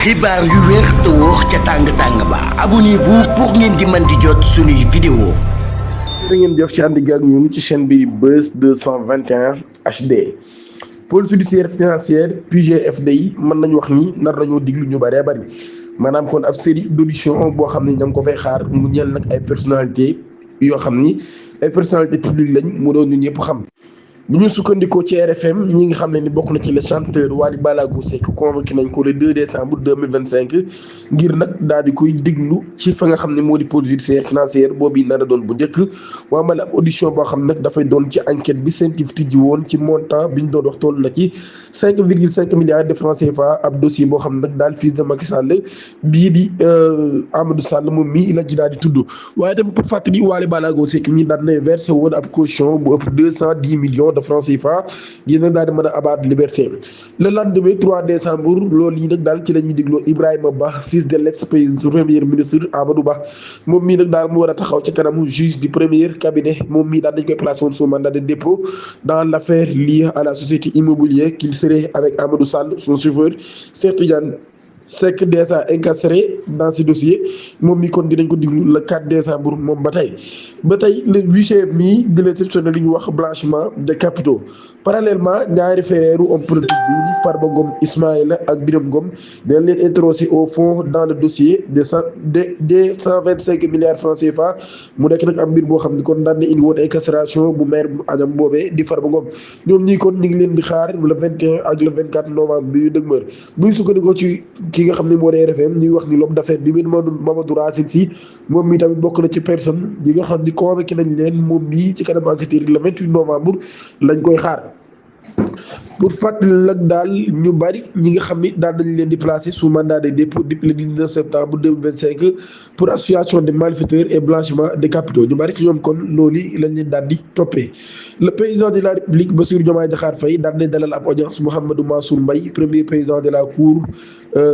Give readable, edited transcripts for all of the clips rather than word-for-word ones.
xibaar yu wér te wóor ca tàng-tàng ba abonnez-vous pour ngeen di mën di jot suñuy vidéo. da ngeen jëf ci ànd gi ak ñun ci chaîne bi Buzz 221 HD. pôle judiciaire financière PGFDI mën nañu wax ni nar nañoo diglu ñu bëree bëri maanaam kon ab série d'audition boo xam ne da nga ko fay xaar mu ñeel nag ay personnalité yoo xam ni ay personnalité publique lañ mu doon ñu ñëpp xam. bu ñu sukkandikoo ci RFM ñi nga xam ne ni bokk na ci le chanteur Wally Ballago Seck convoqué nañ ko le 2 décembre 2025 ngir nag daal di koy diglu ci fa nga xam ne moo di pôle judiciaire financière boobu nar a doon bu njëkk waa mal ab audition boo xam nag dafay doon ci enquête bi CENTIF tijji woon ci montant bi ñu doon wax toll na ci 5,5 milliards de francs CFA ab dossier boo xam nag daal fils de Macky Sall bii di Amadou Sall moom mii la ci daal di tudd waaye tamit pour fàttali Wally Ballago Seck ñi daan na versé woon ab caution bu ëpp 210 millions de francs CFA ngir nag daal di mën a abaat liberté le lendemain 3 décembre loolu yi nag daal ci la ñuy dégloo Ibrahima Ba fils de l'ex-premier ministre Amadou Ba moom mii nag daal mu war a taxaw ci kanamu juge du premier cabinet moom mii daal dañ koy placé woon sous mandat de dépôt dans l'affaire liée à la société immobilière qu'il serait avec Amadou Sall son chauffeur Cheikh Tidiane Seck déjà incarcéré dans ce dossier moom mi kon dinañ ko diglu le 4 décembre moom ba tey le 8 mi di réceptionné li ñu wax blanchiment de capitaux parallèlement ñaari frères homme politique bi Farba Ngom Ismaïla ak Birame Ngom dañ leen interrogé au fond dans le dossier de 125 milliards francs CFA mu nekk nag am mbir boo xam ne kon daan na indi woon incarcération bu maire bu Agnam boobee di Farba Ngom ñoom ñii kon ñu ngi leen di xaar le 21 ak le 24 novembre bi ñu dëgmal buñ sukkandikoo ci ki nga xam ne moo di RFM ñuy wax ni l'homme d'affaires bi Mamadou Racine Sy moom mi tamit bokk na ci personne yi nga xam ni convoqué nañ leen moom mii ci kanam enquêteur le 28 novembre lañ koy xaar. pour fàttali nag daal ñu bari ñi nga xam ni daal dañ leen di placer sous mandat de dépôt depuis le 19 septembre 2025 pour association de malfaiteurs et blanchiment de capitaux ñu bari ci ñoom kon loolu lañ leen daal di toppee. le président de la République Bassirou Diomaye Diakhar Faye daal di dalal ab audience Mouhamadou Mansour Mbaye premier président de la cour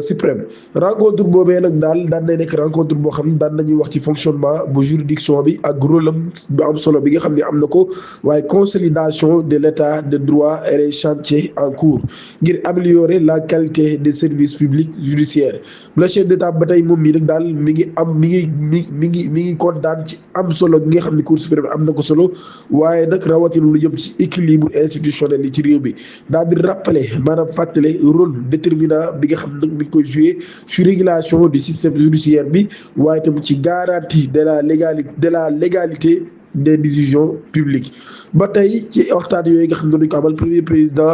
suprême rencontre boobee nag daal daan nay nekk rencontre boo xam ne daan nañuy wax ci fonctionnement bu juridiction bi ak rôle am bu am solo bi nga xam ne am na ko waaye consolidation de l'état de droit et les chantiers en cours ngir améliorer la qualité des services publics judiciaires le chef d'état ba tey moom mii nag daal mi ngi kontaan ci am solo gi nga xam ne cour suprême am na ko solo waaye nag rawatina lu jëm ci équilibre institutionnel yi ci réew mi daal di rappeler maanaam fàttale rôle déterminant bi nga xam ne nag mi ngi koy jouer sur régulation du système judiciaire bi waaye tamit ci garantie de la légalité des décisions publiques ba tey ci waxtaan yooyu nga xam ne dañu ko amal premier président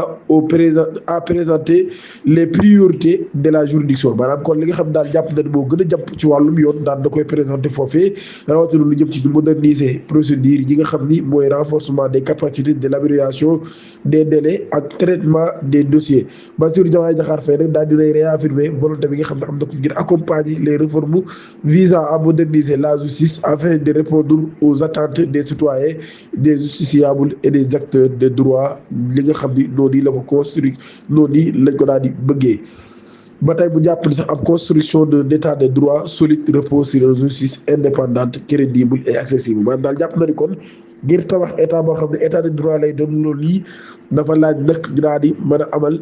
a présenté les priorités de la juridiction maanaam kon li nga xam daal jàpp na moo gën a jàpp ci wàllum yoon daal da koy présenté foofee rawatina lu jëm ci moderniser procédure yi nga xam ni mooy renforcement des capacités de l'amélioration des délais ak traitement des dossiers Bassirou Diomaye Diakhar Faye nag daal dinay réaffirmer volonté bi nga xam ne am na ko ngir accompagner les réformes visant à moderniser la justice afin de répondre aux attentes des citoyens des justiciables et des acteurs de droit li nga xam ni noonu la ko construire noonu lañ ko daal di bëggee ba tey bu jàpp ni sax ab construction d'un état de droit solide repose sur une justice indépendante crédible et accessible maanaam daal jàpp na ni kon ngir tabax état boo xam ne état de droit lay doon loolu lii dafa laaj nag ñu daal di mën a amal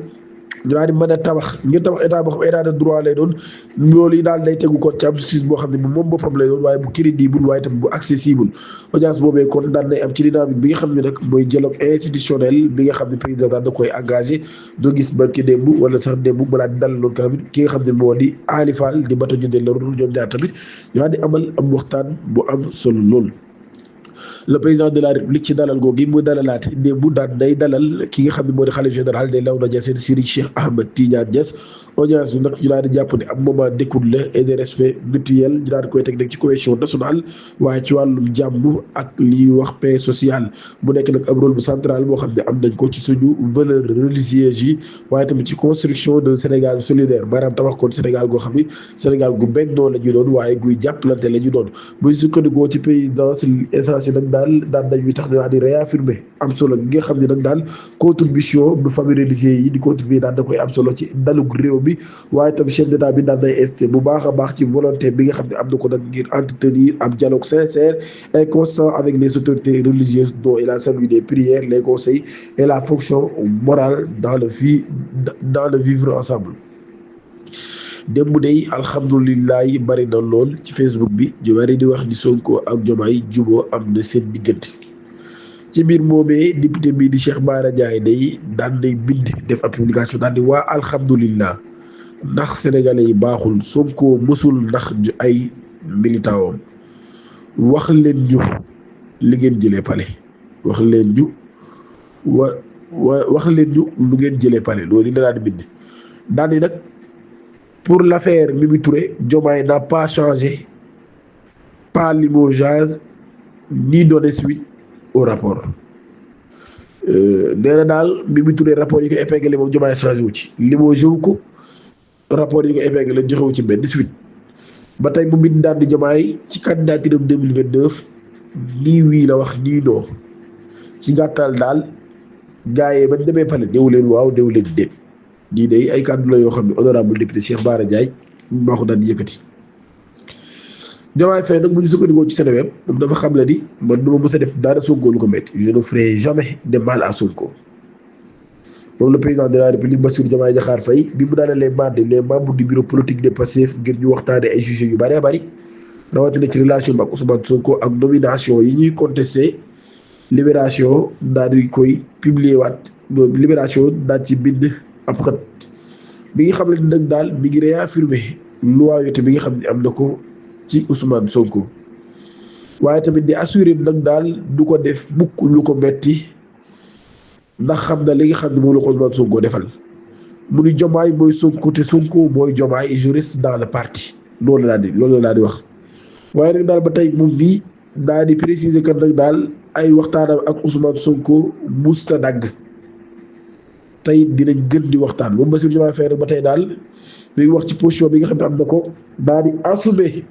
ñu daal di mën a tabax ngir tabax état boo xam état de droit lay doon loolu yi daal day tegu kon ci am justice boo xam ne moom boppam lay doon waaye bu crédible waaye tam bu accessible audience boobee kon daan nay am ci dynamique bi nga xam ne nag mooy dialogue institutionnel bi nga xam ne président daan da koy engagé doo gis ba ci démb wala sax démb balaa di dal loolu tamit ki nga xam ne moo di Ali Fall di bato jëndee la ñoom ñaar tamit ñu daal di amal am waxtaan bu am solo lool. le président de la république ci dalal googu muy dalalaat démb daan day dalal ki nga xam ne moo di xalifa général des Léona Niassène Serigne Cheikh Ahmed Tidiane Niass audience bi nag ñu daal di jàpp ne am moment d'écoute la et de respect mutuel ñu daal di koy teg nag ci cohésion nationale waaye ci wàllum jàmm ak li ñuy wax paix sociale mu nekk nag am rôle bu central boo xam ne am nañ ko ci suñu valeur religieuse yi waaye tamit ci construction de Sénégal solidaire maanaam tabax kon Sénégal goo xam ni Sénégal gu bennoo la ñu doon waaye guy jàppalante la ñu doon buy sukkandikoo ci présidence essentielle nag daan nañuy tax ñu daal di réaffirmer am solo gi nga xam ne nag daal contribution bu famille religieuse yi di contribuer daal da koy am solo ci dalug réew mi waaye tam chef d'état bi daan nay insisté bu baax a baax ci volonté bi nga xam ne am na ko nag ngir entretenir ab dialogue sincère et constant avec les autorités religieuses dont il a salué les prières les conseils et la fonction morale dans le vivre ensemble. démb day alhamdulilah bari na lool ci Facebook bi ñu bari di wax di Sonko ak Diomaye juboo am na seen diggante. ci biir moomee député bii di Cheikh Bara Ndiaye day daan nay bind def ab publication daan di waa alhamdulilah ndax sénégalais yi baaxul Sonko mësul ndax ay militant wax leen ñu li ngeen jëlee pale wax leen ñu wax leen ñu lu ngeen jëlee pale loolu la daan bind daan di nag pour l'affaire Mimi Touré Diomaye n'a pas changé pas limogeage ni donné suite au rapport nee na daal Mimi Touré rapport yi ko épinglé moom Diomaye changé wu ci limogé wu ko rapport yi ko épinglé joxewu ci benn suite ba tey mu bind daan di Diomaye ci candidature am 2029 nii wii la wax nii noo ci gàttal daal gars yi bañ demee pale déw leen waaw déw leen déet lii day ay kàddu la yoo xam ne honorable député Cheikh Bara Ndiaye moo ko daan yëkkati. Diomaye Faye nag bu ñu sukkandikoo ci Seneweb moom dafa xam la ni man du ma mës a def dara Sonko lu ko métti je ne ferai jamais de mal à Sonko moom le président de la République Bassirou Diomaye Diakhar Faye bi mu daanalee mardi les membres du bureau politique de Pastef ngir ñu waxtaanee ay sujets yu bëree bëri rawatina ci relation bi ak Ousmane Sonko ak nomination yi ñuy contesté Libération daal di koy publier waat Libération daal ci bind ab xët bi nga xam ne nag daal mi ngi réaffirmer loyauté bi nga xam ne am na ko ci Ousmane Sonko waaye tamit di assurer nag daal du ko def mukk lu ko metti ndax xam na li nga xam ne moom la ko Ousmane Sonko defal mu ni Diomaye mooy Sonko te Sonko mooy Diomaye je reste dans le parti loolu la daal di wax waaye nag daal ba tey moom bii daal di préciser que nag daal ay waxtaanam ak Ousmane Sonko musta dagg tey dinañ gën di waxtaan moom Bassirou Diomaye Faye ba tey daal mi ngi wax ci position bi nga xam ne am na ko daal di assumer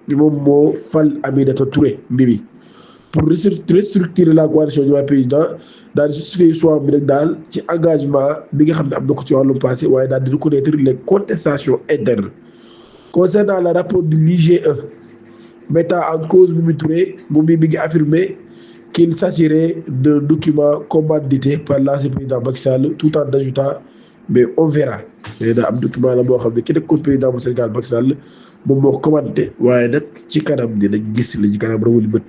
ni moom moo fal Aminata Touré Mimi pour restructurer la coalition Diomaye président daal di justifier choix bi nag daal ci engagement bi nga xam ne am na ko ci wàllum passé waaye daal di reconnaître les contestations internes concernant le rapport de l'IGE mettant en cause Mimi Touré moom mi ngi affirmé qu'il s'agirait d'un document commandité par l'ancien président Macky Sall tout en ajoutant mais on verra nee na am document la boo xam ne ki nekkoon président bu Sénégal Macky Sall moom moo ko commandé waaye nag ci kanam dinañ gis la ci kanam rawuli bët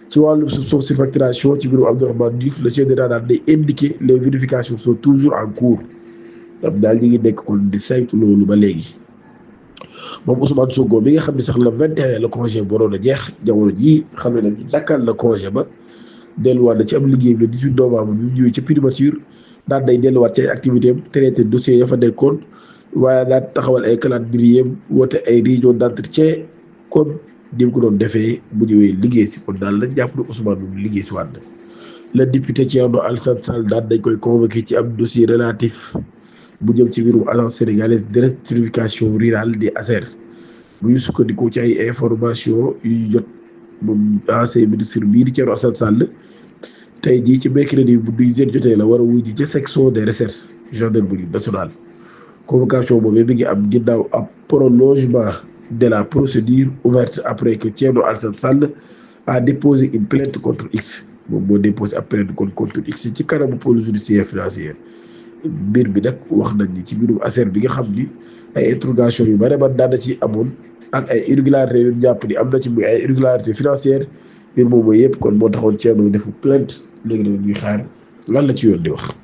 ci wàllum suuf si facturation ci bureau Abdourahmane Diouf le chef d'État daal day indiqué les vérifications sont toujours en cours dam daal ñi ngi nekk kon di saytu loolu ba léegi moom Ousmane Sonko bi nga xam ne sax le 21 la congé waroon a jeex jamono jii xam ne nag dakkal la congé ba delluwaat na ci am liggéey bi le 18 novembre ñu ñëwee ca primature daan day delluwaat ci ay activité am traité dossier ya fa nekkoon waaye daan taxawal ay calendrier woote ay réunion d'entretien kon dim ko doon defee bu ñëwee liggéey si kon daal lañ jàpp ne Ousmane moom liggéey si waat na le député Thierno Alassane Sall daan dañ koy convoqué ci am dossier relatif bu jëm ci mbirum agence sénégalaise d'électrification rurale di ASER bu ñu sukkandikoo ci ay information yu ñu jot moom ancien ministre bii di Thierno Alassane Sall tey jii ci mercredi bu 10h jotee la war a wuy ji ca section des recherches gendarmerie nationale convocation boobu mi ngi am ginnaaw ab prolongement de la procédure ouverte après que Thierno Alassane Sall a déposé une plainte contre X moom moo déposé ab plainte contre X ci kanamu pôle judiciaire financier mbir bi nag wax nañ ni ci mbirum ASER bi nga xam ni ay interrogation yu bare ba daan na ci amoon ak ay irrégularités yu jàpp ni am na ci muy ay irrégularités financières mbir moom mooy yëpp kon moo taxoon Thierno defu plainte léegi nag ñuy xaar lan la ci yoon di wax.